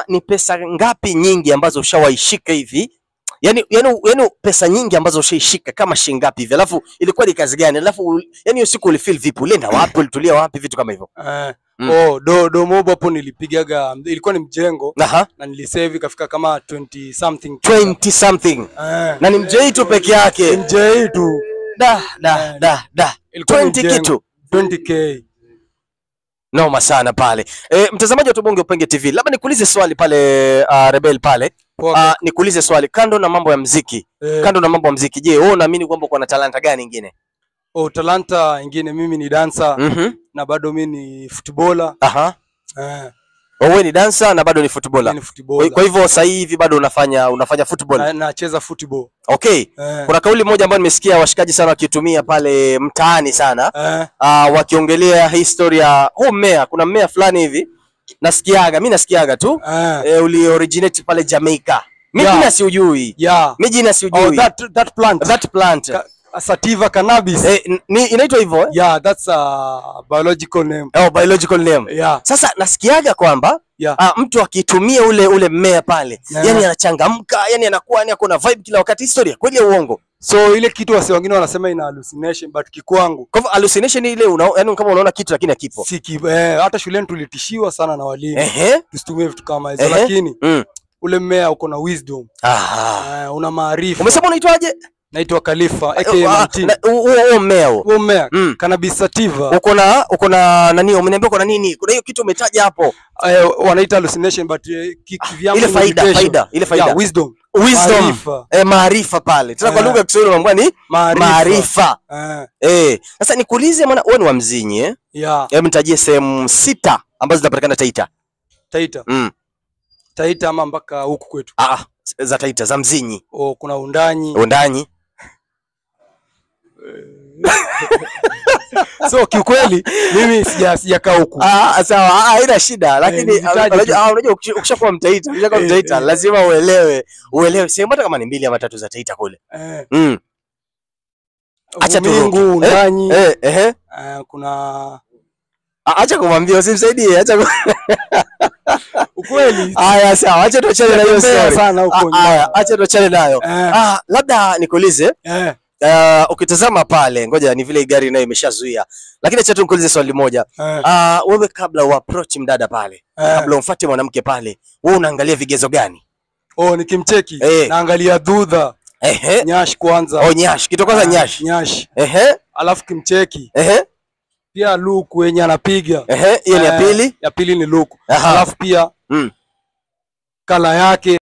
Ni pesa ngapi nyingi ambazo ushawaishika hivi? Yaani pesa nyingi ambazo ushaishika kama shilingi ngapi hivi? Alafu ilikuwa ni kazi gani? Alafu yani hiyo siku ulifeel vipi? Ulienda wapi? Ulitulia wapi? Vitu kama hivyo. Oh, do mob hapo nilipigaga, ilikuwa ni mjengo. Na nilisave ikafika kama 20 something. 20 something. Na ni mjei tu peke yake. Mjei tu. Da da da da. Ilikuwa ni 20 mjengo. kitu. 20K. Noma sana pale. Mtazamaji wa Tubonge Upenge TV, labda nikuulize swali pale, Rebel pale. Poa. Nikuulize swali kando na mambo ya mziki. Kando na mambo ya mziki, je, wewe unaamini kwamba uko na talanta gani nyingine? Oh, talanta ingine mimi ni dancer na bado mimi ni footballer. Wewe ni dancer na bado ni footballer. Mimi ni footballer. Kwa hivyo sasa hivi bado unafanya football. Nacheza football. Okay. Kuna kauli moja ambayo nimesikia washikaji sana wakitumia pale mtaani sana. Wakiongelea historia huu mmea, kuna mmea fulani hivi nasikiaga, mimi nasikiaga tu. Uli originate pale Jamaica. Mimi jina siujui. Mimi jina siujui. Oh, that plant. That plant. Sativa cannabis. Ni inaitwa hivyo eh? Yeah, that's a biological name. Oh, biological name. Sasa nasikiaga kwamba mtu akitumia ule mmea pale, yani anachangamka, yani anakuwa yani ako na vibe kila wakati. Historia kweli ya uongo? So ile kitu wase wengine wanasema ina hallucination, but kikwangu. Kwa hivyo hallucination ile yani kama unaona kitu lakini hakipo. Si hata shuleni tulitishiwa sana na walimu. Tusitumie vitu kama hizo, lakini ule mmea uko na wisdom. Una maarifa. Umesema unaitwaje? Naitwa Khalifa aka Martin. Huo mmea huo. Huo mmea cannabis sativa. Uko na nani? Umeniambia uko na nini? Kuna hiyo kitu umetaja hapo. Wanaita hallucination, but kivyangu ile faida, meditation. faida, ile faida. Yeah, wisdom. Wisdom. Maarifa. Maarifa pale. Tena kwa lugha ya Kiswahili unaambiwa ni Maarifa. maarifa. Sasa nikuulize, maana wewe ni wa Mzinyi eh? Yeah. Hebu nitajie sehemu 6 ambazo zinapatikana Taita. Taita. Taita ama mpaka huku kwetu? Za Taita, za Mzinyi. Oh, kuna Undanyi. Undanyi. So kiukweli mimi sijakaa huku. Sawa, haina shida, lakini nitaje tu. unajua ukishakuwa Mtaita, ukishakuwa Mtaita, lazima uelewe sehemu hata kama ni 2 ama 3 za Taita kule. Acha tu Umingu, ruke. Undanyi. Kuna Acha kumwambia usimsaidie, acha Ukweli. Haya sawa, acha tuachane na hiyo Sijatembea story. sana huko nyuma. Haya, acha tuachane nayo. Labda nikuulize. Ukitazama pale, ngoja ni vile gari nayo imeshazuia. Lakini acha tu nikuulize swali moja. Wewe kabla u approach mdada pale, kabla umfuate mwanamke pale, wewe unaangalia vigezo gani? Oh, nikimcheki, naangalia dhudha. Nyash kwanza. Oh, nyash. Kitu kwanza nyash. Nyash. Alafu kimcheki. Pia look wenye anapiga. Hiyo ni ya pili. Ya pili ni look. Alafu pia kala yake.